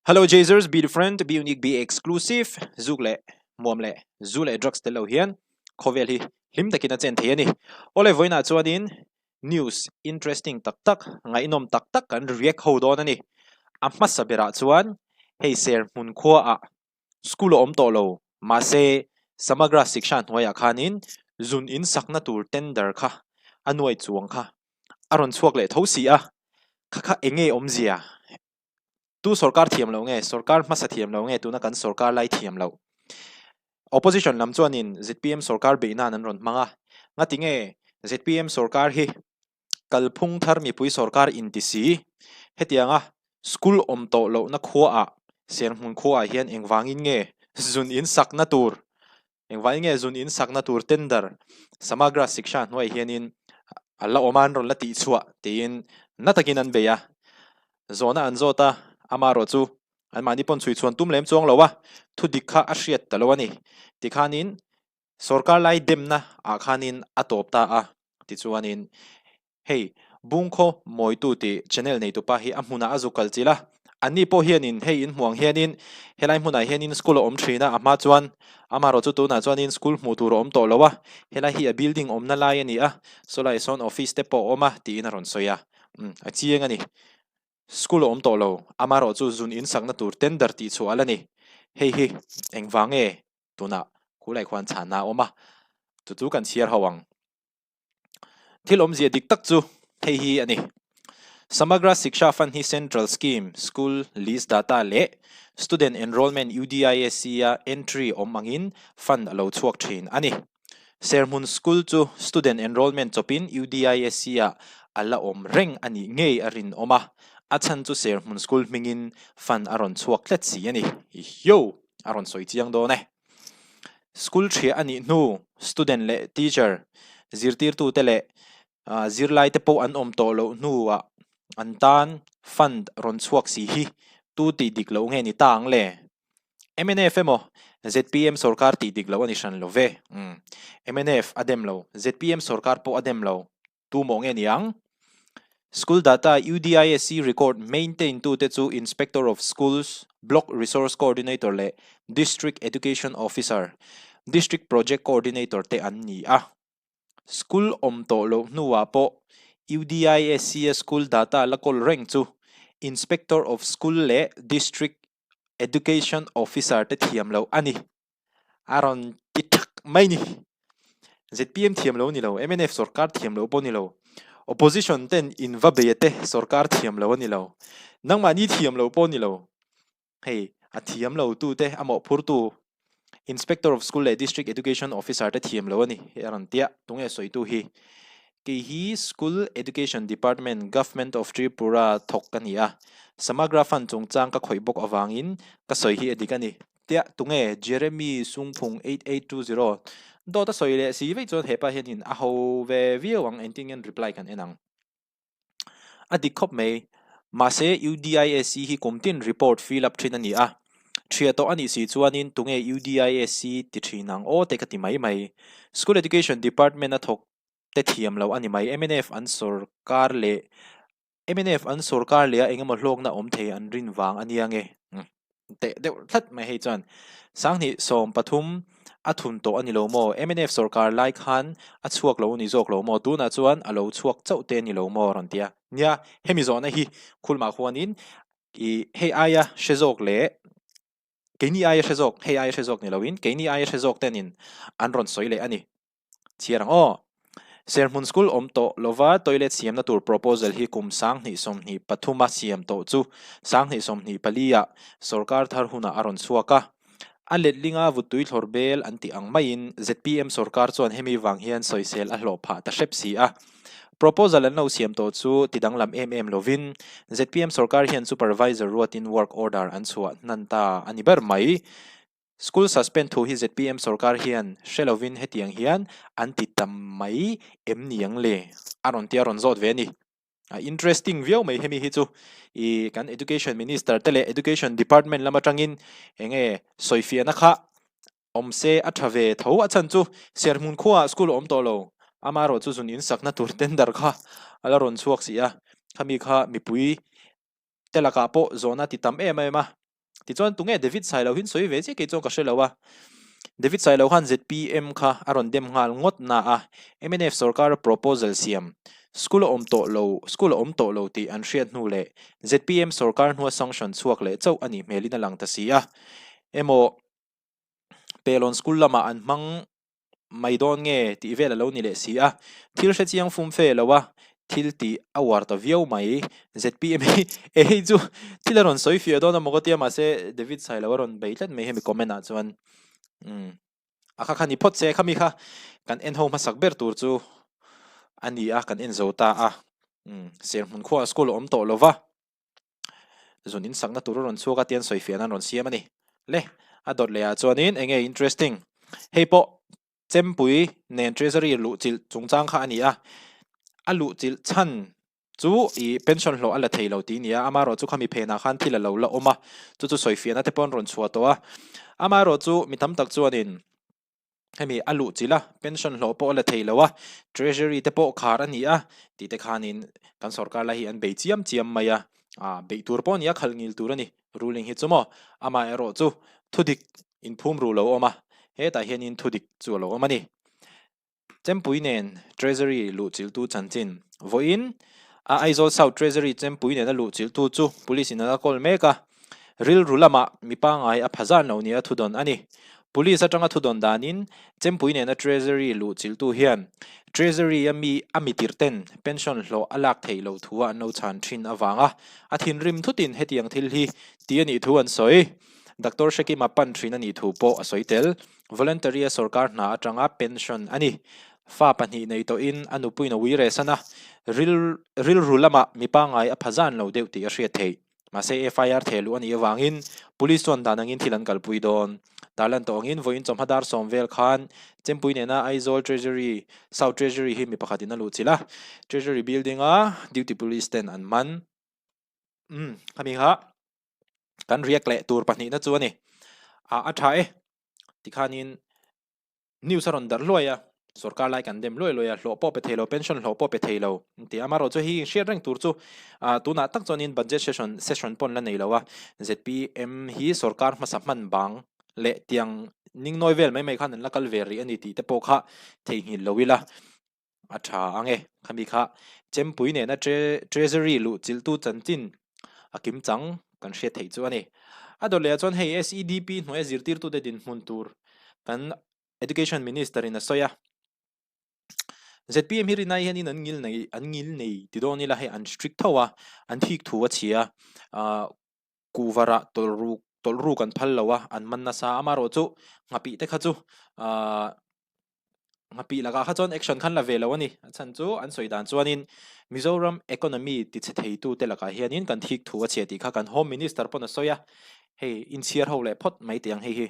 Hello Jazers, be different, be unique, be exclusive. Zuk leh muam leh zu leh drugs tel lo hian khawvel hi hlim takin a chen thei a ni. Awle vawiinah chuanin news interesting tak tak, ngaihnawm tak tak kan react ho dawn a ni. A hmasa berah chuan hei Serhmun khuaah school a awm tawh lo, mahse Samagra Shiksha hnuaiah khanin zun in sakna tur tender kha a nuai chuang kha a rawn chhuak leh tho si a, kha kha eng nge awmzia? Tu sorkar thiam loh nge? Sorkar hmasa thiam loh nge tuna kan sorkar lai thiam loh? Opposition lam chuanin zpm sorkar beih nan an rawn hmang a. Ngati nge zpm sorkar hi kalphung thar mipui sorkar inti si? Hetianga school awm tawh lohna khuaah, Serhmun khuaah hian engvangin nge zun in sakna tur Engvangin nge zun in sakna tur tender Samagra Shiksha hnuai hianin a la awm a, an rawn la tihchhuah tiin na takin an bei a. Zawhna an zawt a, amaherawh chu anmahni pawn chhui chhuan tum lem chuang lo a, thu dik kha a hriat ta lo a ni. Tikhanin sorkar lai demna ah khanin a tawp ta a, tichuanin Hei, Bungkhaw Mawitu tih channel neitupa hi a hmunah a zu kal chilh a, anni pawh hianin hei in hmuh ang hianin helai hmunah hianin school a awm thin a, a hma chuan amaherawh chu tunah chuanin school hmuh tur a awm tawh lo a, helai hi a building awmna lai a ni a, sawlaiah sawn office te pawh a awm a tiin a rawn sawi a, umm a chiang a ni. School a awm tawh lo, amaherawh chu zun in sakna tur tender tih chhuah a la ni. Hei hi engvang nge tunah khulai khuan chhanna a awm a, chu chu kan chhiar ho ang. Thil awmzia dik tak chu hei hi a ni. Samagra Shiksha Fund hi Central Scheme, School List Data leh Student Enrolment UDISC-a entry awm angin fund a lo chhuak thin a ni. Serhmun School chu Student Enrolment chawpin UDISC-ah a la awm reng a nih ngei a rinawm a, a chhan chu Serhmun School hmingin fund a rawn chhuak tlat si a ni. Yo! A rawn sawi chiang dawn e. School ṭhiah a nih hnu student leh teacher, zirtirtute leh zirlaite pawh an awm tawh loh hnuah an tan fund rawn chhuak si hi tu tih dik loh nge ni ta ang le? Mnf emaw zpm sorkar tih dik loh a ni hran lo ve. Mnf a dem lo, zpm sorkar pawh a dem lo. Tu mawh nge ni ang? School data UDISC record maintain tute chu Inspector of Schools, Block Resource Coordinator leh District Education Officer, District Project Coordinator te an ni a. School awm tawh loh hnuah pawh UDISC-a school data la kawl reng chu Inspector of School leh District Education Officer te thiam loh a ni. A rawn ti thak mai ni. ZPM thiam lo ni lo, mnf sorkar thiam lo pawh ni lo, opposition ten in va bei te sorkar thiam lo a ni lo, nangmahni thiam lo pawh ni lo. Hei a thiam lo tu te a mawhphur tu Inspector of School leh District Education Officer te thiam lo a ni hi a rawn tia. Tunge sawitu hi? Kei hi School Education Department, Government of Tripura thawk ka ni a, Samagra Fund chungchang ka khawih bawk avangin ka sawi hi a dik a ni. Tia tunge Jeremy Sungphung 8820 dawt a sawi leh si veih chuan hepa hianin a ho ve viau ang engtin nge reply kan en ang. A dik khawp mai. Mahse UDISC hi kum tin report fill up thin a ni a. Thria tawh a nih si chuanin tunge UDISC ti thin ang aw te ka ti mai mai. School Education Department a thawk te thiam lo a ni mai. Mnf an sorkar leh Mnf an sorkar leh a engemaw hlawkna awm thei an rin vang a nia nge? Teh deuh tlat mai hei chuan Sanghnih 13 a thun tawh a ni lo maw? Mnf sorkar lai khan a chhuak lo a ni zawk lo maw? Tunah chuan a lo chhuak chauh te a ni lo maw? Rawn ti a. Nia, hemi zawhna hi Khulmah khuanin ih hei aia hre zawk leh keini aia hre zawk, hei aia hre zawk ni loin keini aia hre zawk tenin an rawn sawi leh a ni. Chhiar ang aw. Serhmun School awm tawh lova toilet siamna tur proposal hi kum 2023 a siam tawh chu 2024 ah sorkar thar hunah a rawn chhuak a. A letlinga vuttui thlawr bel an tih ang maiin zpm sorkar chuan hemi vang hian sawisel a hlawh phah ta hrep si a. Proposal an lo siam tawh chu ti danglam em em lovin zpm sorkar hian supervisor ruatin work order an chhuah hnan ta a ni ber mai. School suspend thu hi zpm sorkar hian hre lovin hetiang hian an ti ta mai em ni ang le? A rawn tia rawn zawt ve a ni. A interesting viau mai hemi hi chu i kan education minister te leh education department lam atangin enge sawifiahna kha awm se a tha ve tho a chhan chu Serhmun khuaah school a awm tawh lo amaherawh chu zun in sakna tur tender kha a la rawn chhuak si a, khami kha mipui te lakah pawh zawhna ti tam em em a. Tichuan tunge David Sailo hin sawi ve chiah kei chuan ka hre lo a. David Sailo khan zpm kha a rawn dem nghal ngawt na a, mnf sorkara proposal siam school a awm tawh lo school a awm tawh lo tih an hriat hnu leh zpm sorkar hnua sanction chhuak leh chauh a nih hmelin a lang ta si a. Emaw Pelawn school lamah an hmang mai dawn nge tih vel a lo ni leh si a, thil hre chiang fum fe lo a, thil tih a uar ta viau mai. Zpm hi e hei chu thil a rawn sawi fiah dawn a maw ka tia mahse David Sailo a rawn bei tlat mai hemi comment ah chuan umm a kha kha ni phawt se khami kha kan en ho hmasak ber tur chu a ni a kan en zo ta a umm Serhmun khuaah school a awm tawh lo va. Zun in sakna tur a rawn chhuak a tian sawifiahna an rawn siam a ni. Le, a dawt leh ah chuanin eng nge interesting? Hei pawh Chempui nen Treasury luh chilh chungchang kha a ni a, a luh chilh chhan chu ih pension hlawh a la thei lo tih a ni a, amaherawh chu khami phenah khan thil a lo la awm a, chu chu sawifiahna te pawh an rawn chhuah tawh a, amaherawh chu mi tam tak chuanin Hemi a luh chilh a, pension hlawh pawh a la thei lo a, treasury te pawh khar a ni a, tih te khanin kan sorkar lai hi an bei chiam chiam mai a, ah beih tur pawh a ni a, khalh ngil tur a ni ruling hi chu maw, amaherawh chu thudik inphum ru lo awm a, hetah hianin thudik chu a lo awm a ni. Chempui nen treasury luh chilhtu chanchin vawiin a Aizawl South Treasury Chempui nena luh chilhtu chu police in an a kawl mek a, Rilru lamah mi pangngai a pha zan lo nia thudawn a ni. Police atanga thudawn danin Chempui nena Treasury luh chilhtu hian Treasury-a mi a mitir ten pension hlawh a lak theih loh thu an lo chhan thin avanga a thinrim thutin hetiang thil hi ti a nih thu an sawi. Doctor Hrekima pan thin a nih thu pawh a sawi tel. Voluntary-a sorkar hna atanga pension a ni. Fa pahnih nei tawhin a nupuiin a uiresan a, rilru lamah mi pangngai a pha zan lo deuh tih a hriat theih. Mahse, FIR theh luh a nih avangin Police chuan dan angin thil an kalpui dawn. Tarlan tawh angin vawiin chawhma dar sawm vel khan Chempui nena Aizawl Treasury, South Treasury hi mi pakhatin a luh chilh a, Treasury building-a duty police ten an man. Umm, khami kha kan riak leh tur pahnihna chu a ni. A tha e, tikhanin News a rawn darh hluai a, sorkar lai kan dem luai luai a, hlawh pawh pe thei lo, pension hlawh pawh pe thei lo an ti a. Amaherawh chu hei hriat reng tur chu tunah tak chuanin budget session session pawh an la nei lo a, zpm hi sorkar hmasa hman bang leh tiang ningnawi vel mai mai khan an la kal ve rih a ni tih te pawh kha theihnghilh lo ila a tha ang e. Khami kha Chempui nena Treasury luh chilhtu chanchin a kim chang kan hriat theih chu a ni. A dawt lehah chuan hei SEDP hnuaia zirtirtute dinhmun tur kan Education Minister in a sawi a. Zpm hi rinai hianin an ngil nei an ngil nei ti dawn ila hei an strict tho a, an thik thu a chhia a, kuhvarah tawlh ruk tawlh ruk an phal lo a, an man nasa a, amaherawh chu nghapih te kha chu aaa Nghapih lakah kha chuan action khan la ve lo a ni. A chhan chu an sawi dan chuanin Mizoram economy tichhe theitute lakah hianin kan thik thu a chhia tih kha kan Home Minister pawn a sawi a, hei inchhiar ho leh phawt mai teh ang hei hi.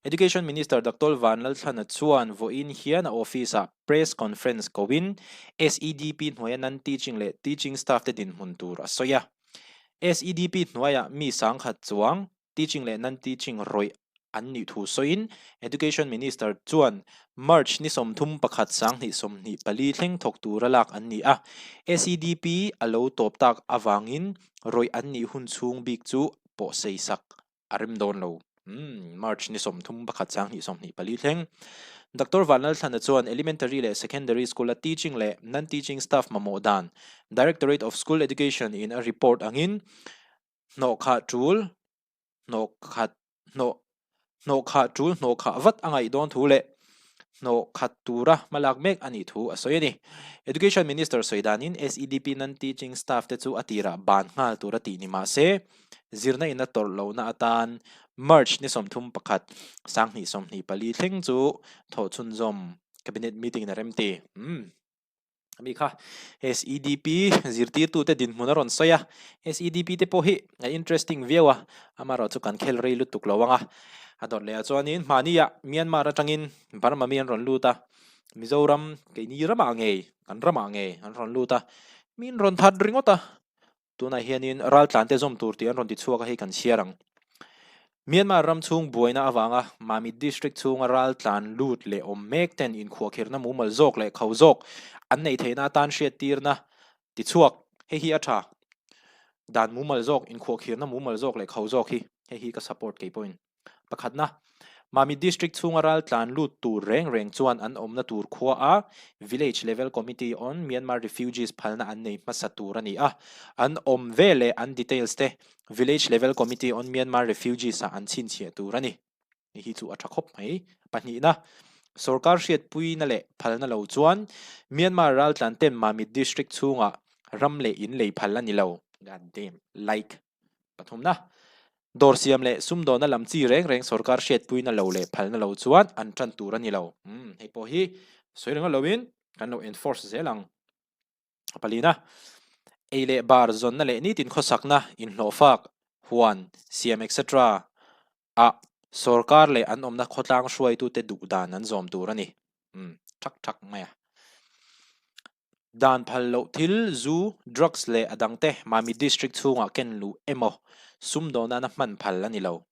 Education Minister Doctor Vanlalthlana chuan vawiin hian a office-ah press conference koin SEDP hnuaia non-teaching leh teaching staff te dinhmun tur a sawi a. SEDP hnuaiah mi sangkhat chuang teaching leh non-teaching rawih an nih thu sawiin Education Minister chuan March ni 31 2024 thleng thawk tura lak an ni a, SEDP a lo tawp tak avangin rawih an nih hun chhung bik chu pawhsei sak a rem dawn lo. March ni 31 2024 thleng Doctor Vanlalthlana chuan Elementary leh Secondary School-a teaching leh non-teaching staff mamawh dan Directorate of School Education in a report angin Hnawh khah tul hnawh khat hnawh hnawh khah tul hnawh khah vat a ngaih dawn thu leh hnawh khat tura hmalak mek a nih thu a sawi a ni. Education Minister sawi danin SEDP non-teaching staff te chu a tirah ban nghal tura tih ni mah se, zirna in a tawrh lohna atan March ni 31, 2024 thleng chu thawh chhunzawm Cabinet meeting in a remti. Umm. Mi kha SEDP zirtirtute dinhmun a rawn sawi a, SEDP te pawh hi a interesting viau a, amaherawh chu kan khel rei lutuk lo ang a, a dawt leh ah chuanin mahniah Myanmar atangin Burma mi an rawn lut a, Mizoram keini ramah ngei kan ramah ngei an rawn lut a, min rawn that ringawt a, Tunah hianin raltlante zawm tur tih an rawn ti chhuak a hei kan chhiar ang. Myanmar ram chhung buaina avanga Mamit District chhunga raltlan lut leh awm mek ten inkhuahkhirhna mumal zawk leh kho zawk an neih theihna atan hriattirna ti chhuak. Hei hi a tha. Dan mumal zawk, inkhuahkhirhna mumal zawk leh kho zawk hi. Hei hi ka support kei pawhin. Pakhatna, Mami District chhunga ral tlan lut tur reng reng chuan an awmna tur khua a Village Level Committee on Myanmar Refugees phalna an nei hmasa tur a ni a. An awm ve leh an details te Village Level Committee on Myanmar Refugees ah an chhinchhiah tur a ni. Hei hi chu a tha khawp mai. Pahnihna, Sorkar hriatpuina leh phalna lo chuan Myanmar raltlan ten Mamit District chhungah ram leh in lei phal a ni lo. God damn. Like. Pathumna, Dawr siam leh sumdawna lam chi reng reng sorkar hriatpuina lo leh phalna lo chuan an tan tur a ni lo. Umm, hei pawh hi sawi reng loin kan lo enforce zel ang. A palina, Ei leh bar zawnna leh nitin khawsakna, inhlawhfak, huan, siam etc. Ah, sorkar leh an awmna khawtlang hruaitute duh dan an zawm tur a ni. Umm, thak thak mai a. Dan phal loh thil, zu, drugs leh a dangte Mami District chhungah ken luh emaw sumdawn nana hman phal a ni lo.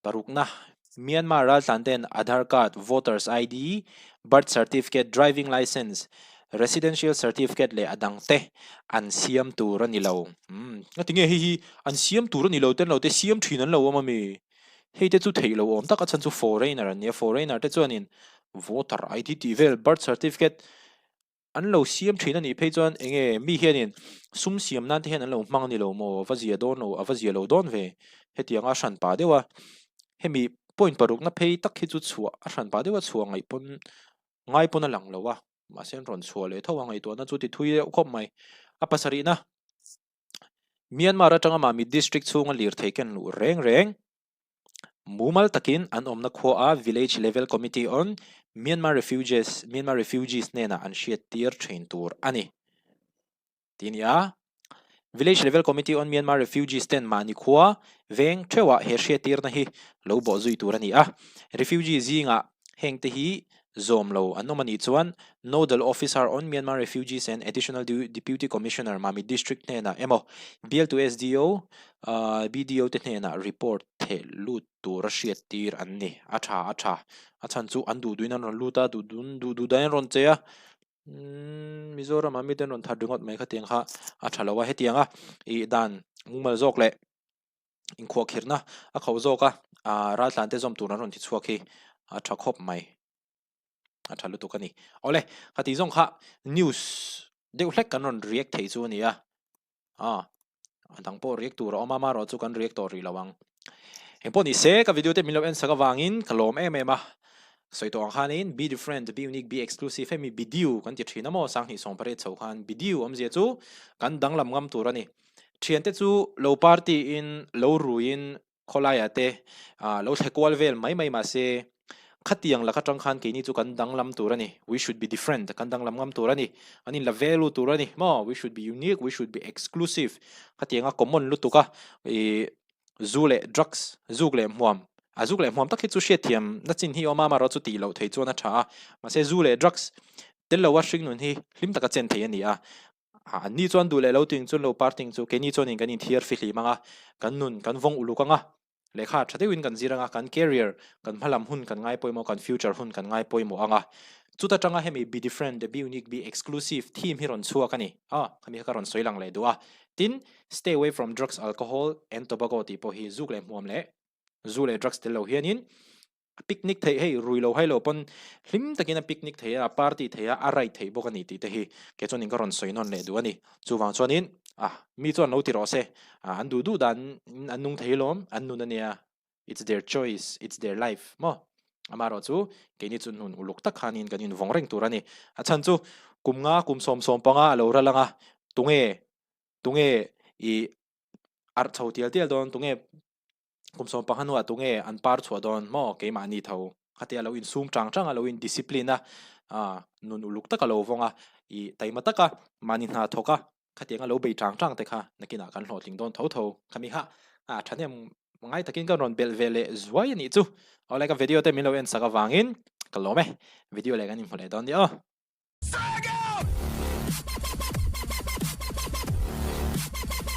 Parukna, Myanmar raltlan ten Aadhaar card, Voters ID, Birth Certificate, Driving Licence, Residential Certificate leh a dangte an siam tur a ni lo. Umm, ngati nge hei hi an siam tur a ni lo te an lo te siam thin an lo awm a mi? Hei te chu theih lo awm tak a chhan chu foreigner an nia, foreigner te chuanin voter ID tih vel, birth certificate an lo siam thin a nih phei chuan eng nge mi hianin sum siam nan te hian an lo hmang a ni lo maw? A va zia dawn lo, a va zia lo dawn ve. Hetianga a hran pah deuh a, hemi point parukna phei tak hi chu chhuah a hran pah deuh a chhuah ngaih pawn ngai pawn a lang lo a, mahse an rawn chhuah leh tho a ngaihtuahna chu ti thui deuh khawp mai. A pasarihna, Myanmar atanga Mamit District chhunga lirthei ken luh reng reng Mumal takin an awmna khua a Village Level Committee on Myanmar Refugees, Myanmar Refugees hnenah an hriattir thin tur a ni. Tih a ni a. Village Level Committee on Myanmar Refugees ten mahni khua veng theuhah he hriattirna hi lo bawh zui tur a ni a. Refugee zingah hengte hi zawm lo an awm a nih chuan Nodal Officer on Myanmar Refugees and Additional Deputy Commissioner Mamit District hnenah emaw bialtu SDO, BDO te hnenah report theh lut tura hriattir an ni. A tha a tha. A chhan chu an duh duhin an rawn lut a, duh duh duh duh dahin an rawn che a. Mizoramah mite an rawn that ringawt mai khatiang kha a tha lo a. Hetianga ih dan mumal zawk leh inkhuahkhirhna a khauh zawk a, ah raltlan te zawm tur an rawn ti chhuak hi a tha khawp mai, a tha lutuk a ni. Awle, ka tih zawng kha news deuh hlek kan rawn react thei chu a ni a, ah a dang pawh react tur a awm a, amaherawh chu kan react tawh rih lo ang. Engpawh ni se, ka video te min lo en sak avangin ka lawm em em a, sawi tawh ang khanin be different, be unique, be exclusive hemi bidiu kan ti thin a maw, sanghnih sawmpariat chho khan bidiu awmzia chu kan danglam ngam tur a ni. Thiante chu lo party in lo ruiin khawlaiah te lo thle kual vel mai mai mah se khatiang lak atang khan keini chu kan danglam tur a ni, we should be different, kan danglam ngam tur a ni, an inla value tur a ni maw, we should be unique, we should be exclusive, khatianga common lutuk a ih zu leh drugs, zuk leh hmuam, a zuk leh hmuam tak hi chu hriatthiam na chin hi awm a, amaherawh chu tih loh thei chuan a tha a, mahse zu leh drugs tel loa hringnun hi hlim taka chen thei a ni a. An ni chuan duh leh lo ting chuan lo parting chu keini chuanin kan inthiar fihlim ang a, kan nun kan vawng uluk ang a, lehkha tha deuhin kan zir ang a, kan career, kan hmalam hun kan ngai pawimawh, kan future hun kan ngai pawimawh ang a. Chuta tanga hemi be different, be unique, be exclusive theme hi rawn chhuak a ni. Aw, khami kha ka rawn sawi lang leh duh a. Tin, stay away from drugs, alcohol and tobacco tih pawh hi zuk leh hmuam leh zu leh drugs tel lo hianin A picnic theih hei rui lo hai lo pawn hlim takin a picnic thei a, a party thei a, a ride theih bawk a ni tih te hi kei chuanin ka rawn sawi nawn leh duh a ni. Chuvang chuanin ah mi chuan lo ti rawh se, ah an duh duh dan in an nung thei lawm, an nun a nia, it's their choice, it's their life maw? Amaherawh chu keini chu nun uluk tak khanin kan invawng reng tur a ni. A chhan chu kum nga kum sawm sawm panga a lo ral ang a, tunge tunge ih arh chho tial tial dawn, tunge Kum 15 hnuah tunge an par chhuah dawn maw keimahni tho khatia lo insum chang chang a lo in discipline a ah nun uluk taka lo vawng a ih taima taka mahni hna thawk a khatianga lo bei chang chang te kha nakinah kan hlawhtling dawn tho tho khami kha ah thahnem ngai takin kan rawn belh ve leh zuai a nih chu awle ka video te min lo en sak avangin ka lawm e video leh kan inhmu leh dawn nia aw.